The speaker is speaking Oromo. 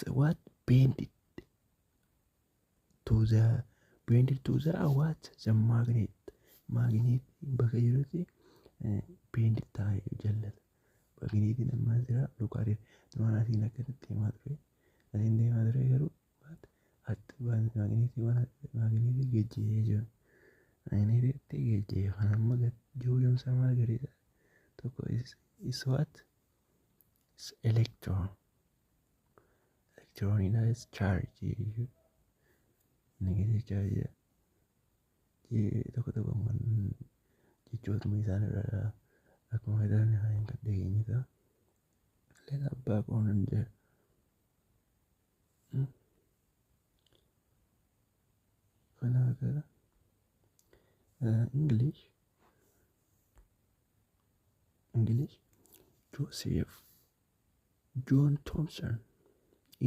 What bended to the bended to the what, the magnet. Magnet bakka jirutti bend taa'ee jallata. Magnetiin ammaa jira lukaa duraan asiin akkasitti deemaa ture, asiin deemaa ture, garuu magnetii magnetii gejjee jiru, magneetitti gejjee kan amma jiru yomsa maal gadi tokko is what is electron. Electron is charge, negative charge. Tokko tokko jechootuma isaan irraa akkuma fedhan hin dhageenye ta'a. Let abbaa qoon jedha. Kana fakkaata. English Joseph John Thomson.